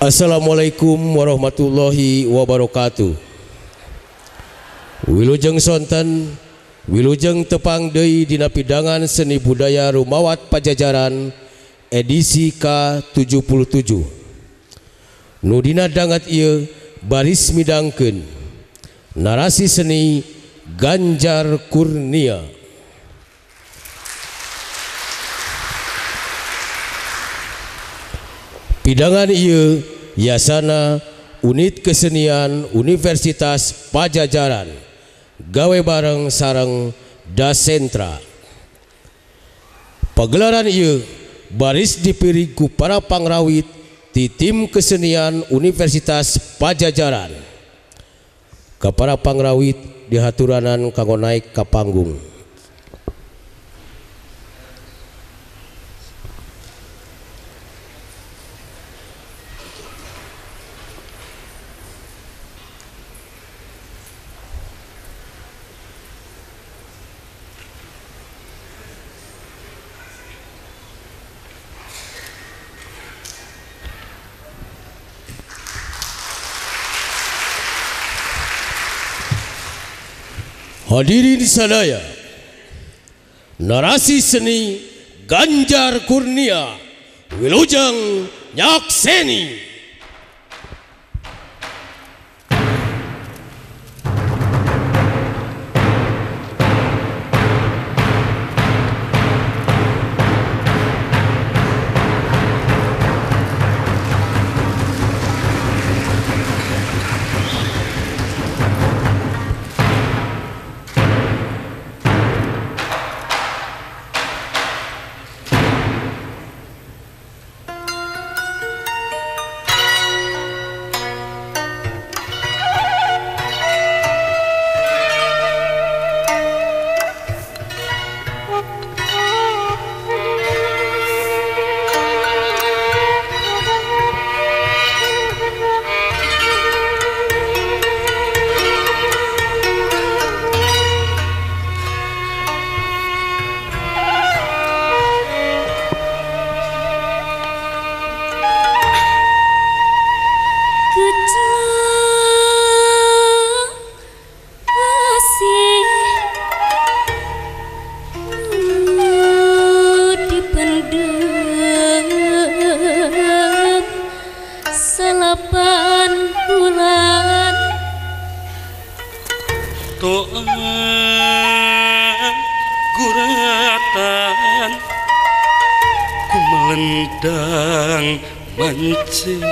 Assalamualaikum warahmatullahi wabarakatuh. Wilujeng sonten, wilujeng tepang deui dina pidangan seni budaya Rumawat Pajajaran edisi K77. Nu dina dangat ieu baris midangkeun narasi seni Ganjar Kurnia. Pidangan ieu Yasana Unit Kesenian Universitas Pajajaran gawe bareng sareng Dasentra. Pagelaran ieu baris dipiri ku para pangrawit ti tim kesenian Universitas Pajajaran. Ka para pangrawit dihaturanan kanggo naik ka panggung. Hadirin sadaya, narasi seni Ganjar Kurnia, wilujeng nyakseni. Guratan ku melendang mancing.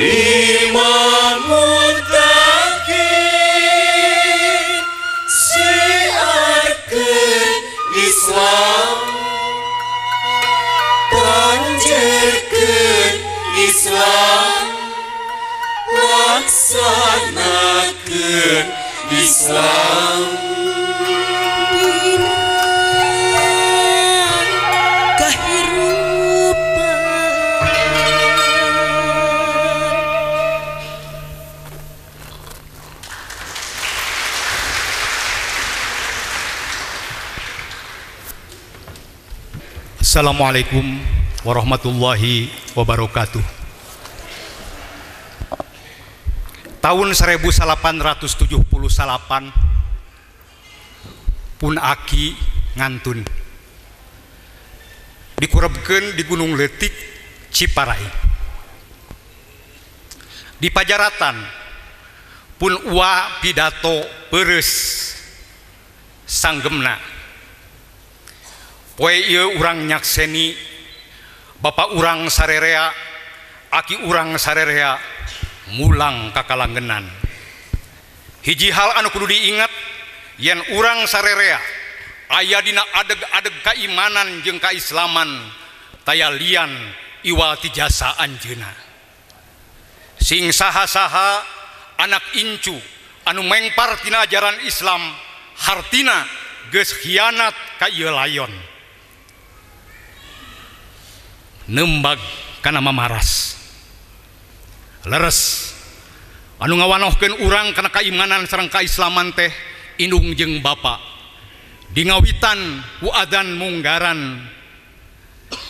Imam Muttaqin siarkeun Islam, panjerkeun Islam, laksanakeun Islam. Dina kahirupan. Assalamualaikum warahmatullahi wabarakatuh. Tahun 1878 pun aki ngantun dikurebkeun di Gunung Leutik Ciparai. Di Pajaratan pun ua pidato peres sanggemna. Poe ieu urang nyakseni bapak urang sarerea, aki urang sarerea mulang kakalanggenan. Hiji hal anu kudu diingat, yen urang sarerea aya dina adeg-adeg kaimanan jeung kaislaman taya lian iwal ti jasa anjeunna. Sing saha-saha anak incu anu mengpar tina ajaran Islam hartina geus khianat ka ieu layon. Nembag kana mamaras. Leres anu ngawanohkeun urang kana kaimanan sareng kaislaman teh indung jeung bapa. Di ngawitan ku adzan munggaran.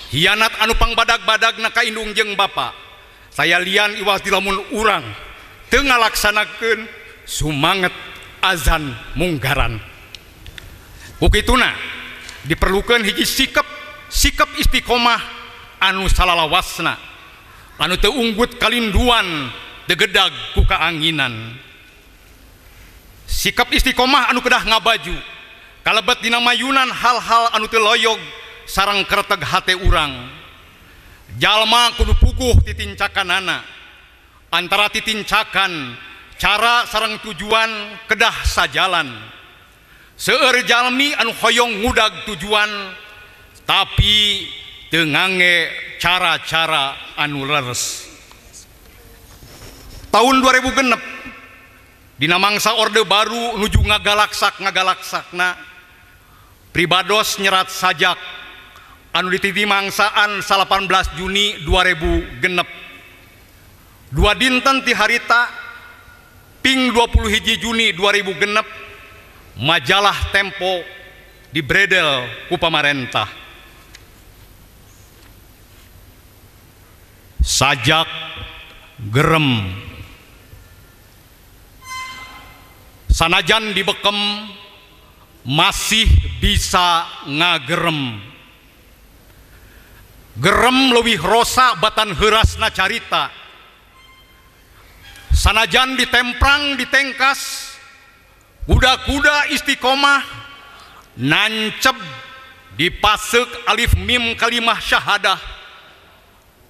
Hianat anu pangbadag-badagna ka indung jeung bapa. Saya lian iwal ti lamun urang teu ngalaksanakeun sumanget azan munggaran. Ku kituna diperlukeun hiji sikap, sikap istiqomah anu salalawasna, anu teu unggut kalinduan, teu gedag ku kaanginan. Sikap istiqomah anu kedah ngabaju kalebet dina mayunan hal-hal anu teu loyog sareng kereteg hate urang. Jalma kudu puguh titincakanana, antara titincakan cara sareng tujuan kedah sajalan. Seueur jalmi anu hoyong ngudag tujuan tapi teu ngange cara-cara anu leres. Tahun 2006 dina mangsa Orde Baru nuju ngagalaksak-ngagalaksakna pribados nyerat sajak anu dititi mangsaan 18 Juni 2006. Dua dinten ti harita ping 21 Juni 2006 majalah Tempo dibredel ku pamarentah. Sajak gerem sanajan dibekem masih bisa ngagerem. Gerem leuwih rosa batan heurasna carita. Sanajan ditemprang ditengkas, kuda-kuda istiqomah nancep dipaseuk alif mim kalimah syahadah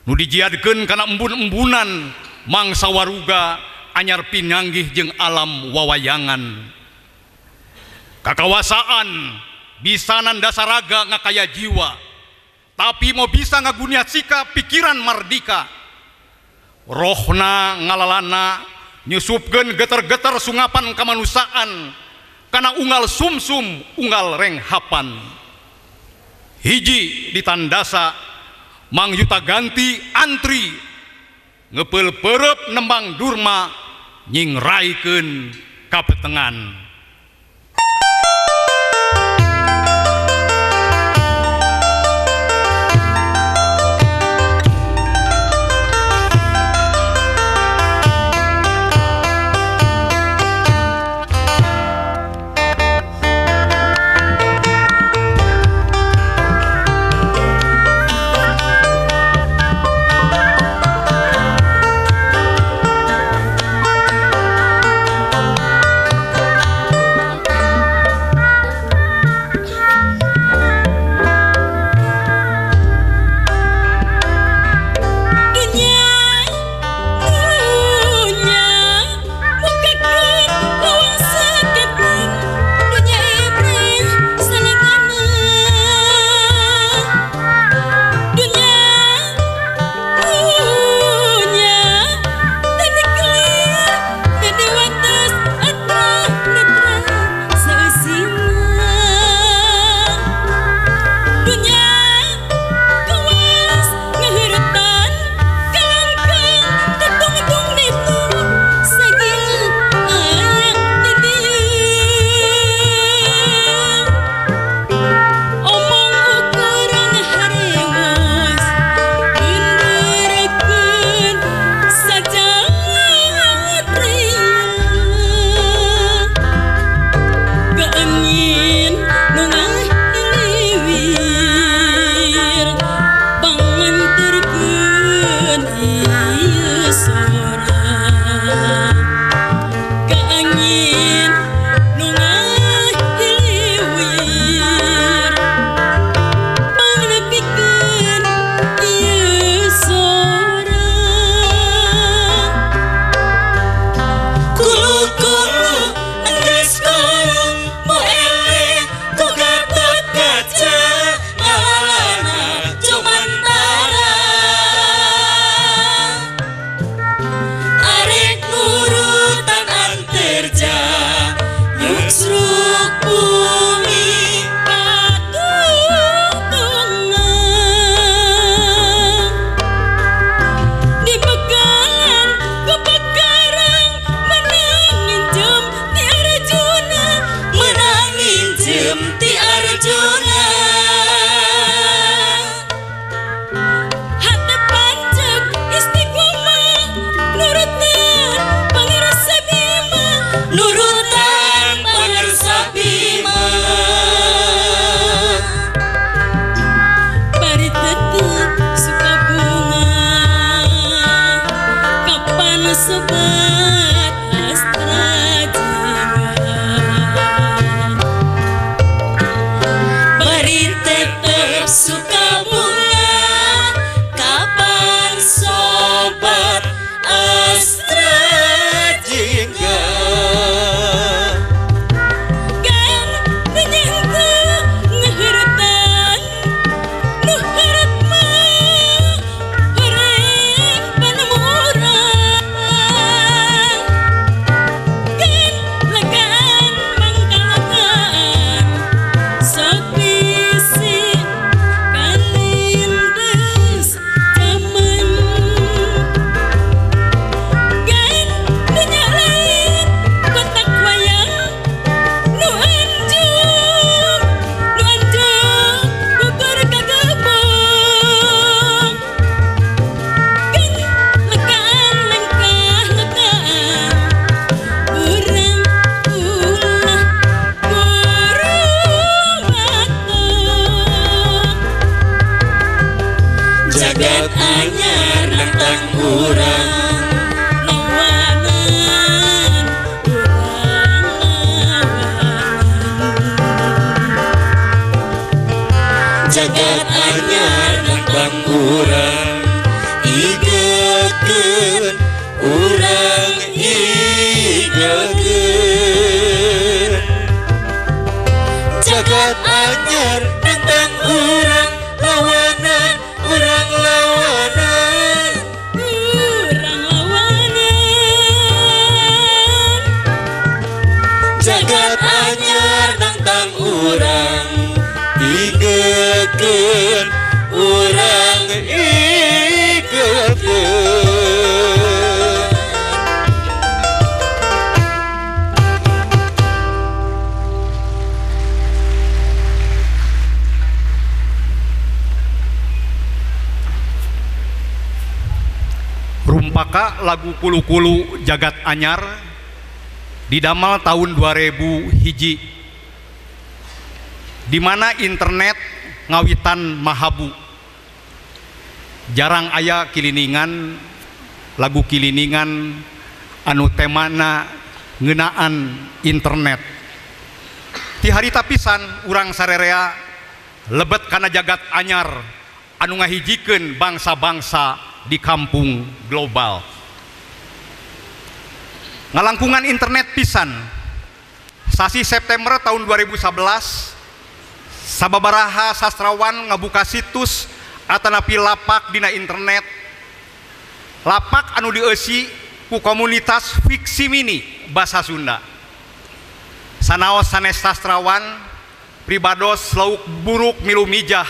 nu dijiadkeun kana embun-embunan mangsa waruga anyar pinanggih jeung alam wawayangan. Kakawasaan bisa nandasaraga ngakaya jiwa, tapi mau bisa ngagunia sika pikiran mardika. Rohna ngalalana nyusupkeun geter-geter sungapan kamanusiaan kana unggal sumsum unggal renghapan. Hiji ditandasa Mang Yuta ganti antri ngepeul perep nembang durma nyingraikeun kapetengan. Ieu sora ka angin nu ngahiliwir pangnepikeun ieu sora Kulu-kulu enggeus kulu moele ku Gatot Kaca ngalalana jumantara arek nurutan anterja nyuksruk bumi patutungna di bekalan ku pekarang menang nginjem ti Arjuna menang nginjem ti Arjuna hate panceg istiqomah nurutan Pangersa Bima nurutan Pangersa Bima bari tetep suka bunga kapan sobat Astra Jingga bari tetep suka bunga kapan sobat Astra Jingga Gan teu ngaheuretan nu heureut mah horeng panemu urang Gan legaan mangkalakaan sok bisi kalindes jaman Gan teu nyalain kotak wayang nu anjung nu anjung gugur kagebok Gan lekaan lengkah lekaan urang ulah guru batuk jagat anyar nentang urang lawanan urang lawanan jagat anyar nentang urang igekeun urang igekeun jagat anyar nentang urang lawanan urang lawanan urang lawanan jagat anyar nentang urang igekeun urang igekeun. Rumpaka lagu Kulu-Kulu Jagat Anyar didamal tahun 2000 hiji di mana internet ngawitan mahabu jarang aya kiliningan lagu kiliningan anu temana ngeunaan internet ti harita pisan urang sarerea lebet kana jagat anyar anu ngahijikeun bangsa-bangsa di kampung global. Ngalangkungan internet pisan sasi September tahun 2011 sababaraha sastrawan ngabuka situs atanapi lapak dina internet, lapak anu dieusi ku komunitas fiksi mini basa Sunda. Sanaos sanes sastrawan pribados lauk buruk milu mijah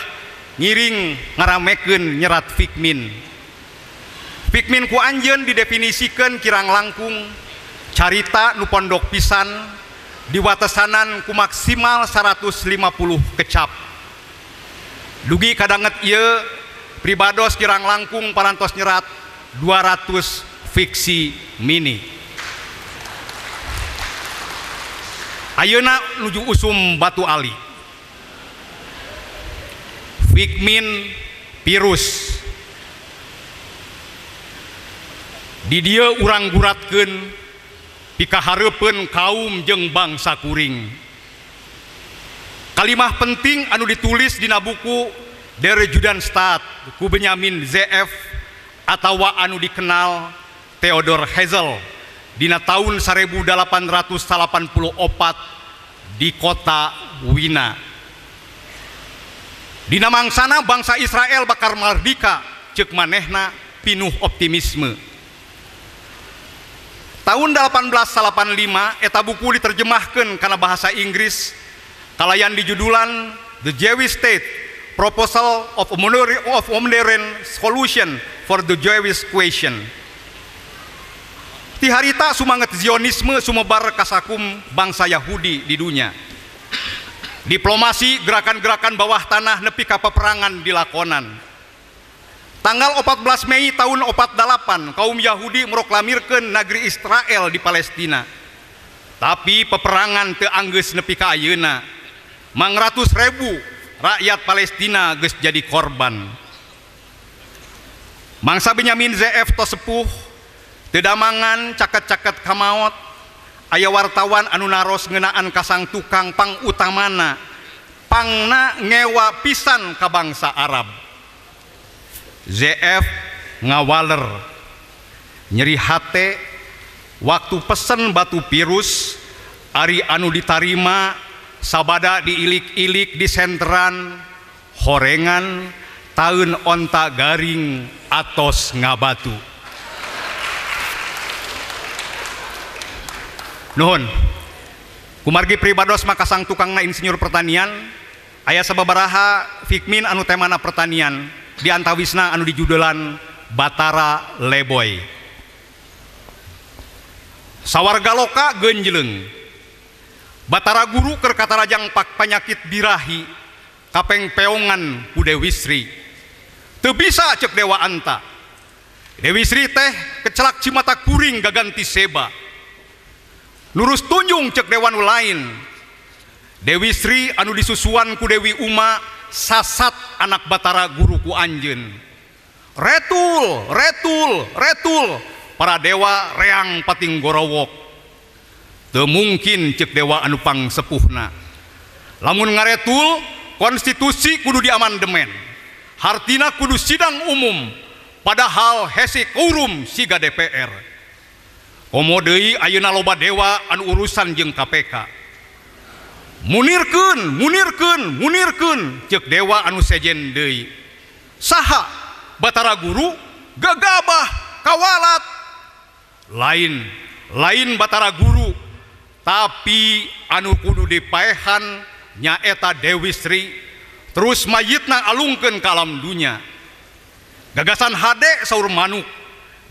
ngiring ngaramekeun nyerat fikmin. Fikmin ku anjeun didefinisikeun kirang langkung carita nu pondok pisan diwatesanan ku maksimal 150 kecap. Dugi kadanget ieu pribados kirang langkung parantos nyerat 200 fiksi mini. Ayeuna nuju usum batu ali. Fikmin virus. Di dieu urang guratkeun pikahareupeun kaum jeung bangsa kuring. Kalimah penting anu ditulis dina buku Der Judenstaat ku Benyamin ZF atawa anu dikenal Theodor Herzl dina tahun 1884 di kota Wina. Dina mangsana bangsa Israel bakar mardika ceuk manehna pinuh optimisme. Tahun 1885 eta buku diterjemahkeun kana bahasa Inggris kalayan dijudulan The Jewish State, Proposal of Modern Solution for the Jewish Question. Ti harita sumanget Zionisme sumebar kasakum bangsa Yahudi di dunia. Diplomasi gerakan-gerakan bawah tanah nepi ka peperangan dilakonan. Tanggal 14 Mei tahun 48 kaum Yahudi meroklamirkeun negeri Israel di Palestina. Tapi peperangan teu anggeus nepi ka ayeuna. Mangratus ribu rakyat Palestina geus jadi korban. Mangsa Benyamin ZF tos sepuh, teu damangan caket-caket kamaot, aya wartawan anu naros ngeunaan kasang tukang pangutamana, pangna ngewa pisan ka bangsa Arab. ZF ngawaler nyeri hate waktu pesen batu pirus ari anu ditarima sabada diilik-ilik di senteran horengan taun onta garing atos ngabatu. Nuhun. Kumargi pribados makasang tukangna insinyur pertanian aya sababaraha fikmin anu temana pertanian di antawisna anu dijudulan Batara Leboy. Sawarga loka genjleng Batara guru keur katarajang panyakit birahi kapengpeongan ku Dewi Sri. Teu bisa ceuk Dewa Anta. Dewi Sri teh kecelak cimata kuring gaganti seba. Lurus tunjung ceuk dewa nu lain. Dewi Sri anu disusuan ku Dewi Uma sasat anak Batara guru ku anjeun. Retul, retul, retul, para dewa reang pating gorowok. Teu mungkin ceuk dewa anu pangsepuhna. Lamun ngaretul, konstitusi kudu diamandemen. Hartina kudu sidang umum, padahal hese kurum siga DPR. Komo deui ayeuna loba dewa anu urusan jeung KPK. Munirkeun, munirkeun, munirkeun ceuk dewa anu sejen deui. Saha Batara guru gagabah kawalat. Lain, lain Batara guru, tapi anu kudu dipaehan nyaeta Dewi Sri terus mayitna alungkeun ka alam dunya. Gagasan hade saur manuk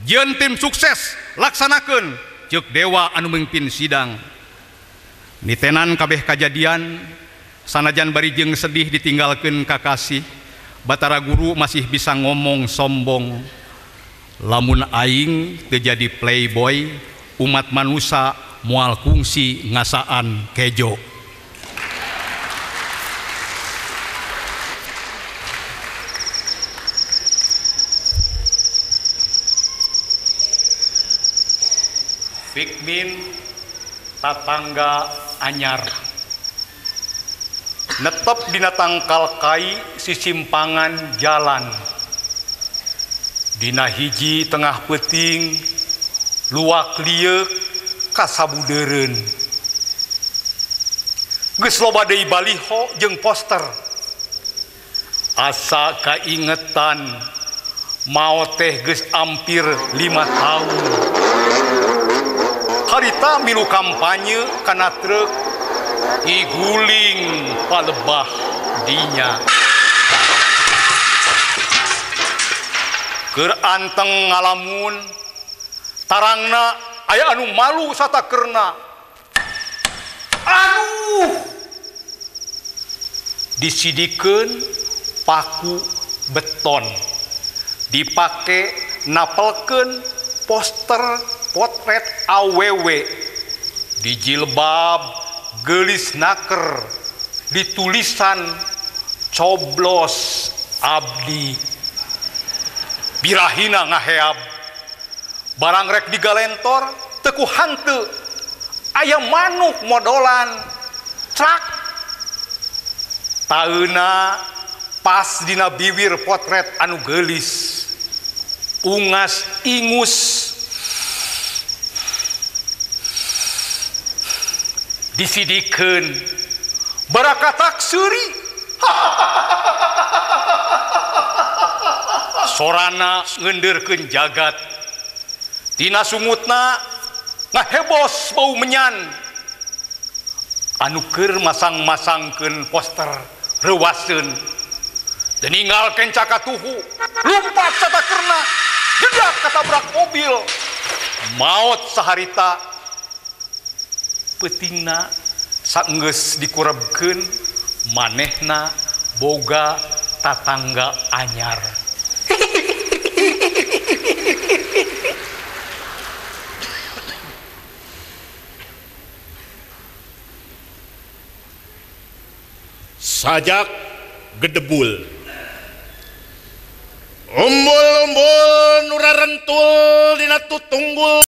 jeung tim sukses laksanakeun ceuk dewa anu mimpin sidang. Nitenan kabeh kajadian sanajan bari jeung sedih ditinggalkeun kakasih, Batara guru masih bisa ngomong sombong. Lamun aing teu jadi playboy, umat manusia moal kungsi ngasaan kejo. Fikmin tatangga anyar netep dina tangkal kai sisimpangan jalan. Dina hiji tengah peuting luak lieuk kasabudeureun. Geus loba deui baliho jeung poster. Asa kaingetan maot teh geus ampir 5 tahun. Harita milu kampanye kana truk iguling palebah dinya. Keur anteng ngalamun tarangna aya anu malu satakerna. Aduh, disidikeun paku beton dipake napelkeun poster potret awewe di jilbab geulis naker ditulisan coblos abdi. Birahina ngaheab Barang rek digalentor teu ku hanteu aya manuk modolan crak taeuna pas dina biwir potret anu geulis ungas ingus disidikeun barakatak seuri sorana ngendeurkeun jagat tina sungutna ngahebos bau menyan anu keur masang-masangkeun poster reuwaseun deninggal kenca katuhu lumpat satakerna jedak katabrak mobil maot saharita peutingna saenggeus dikurebkeun manehna boga tatangga anyar. Sajak gedebul umbul-umbul nurarentul dina tutunggul.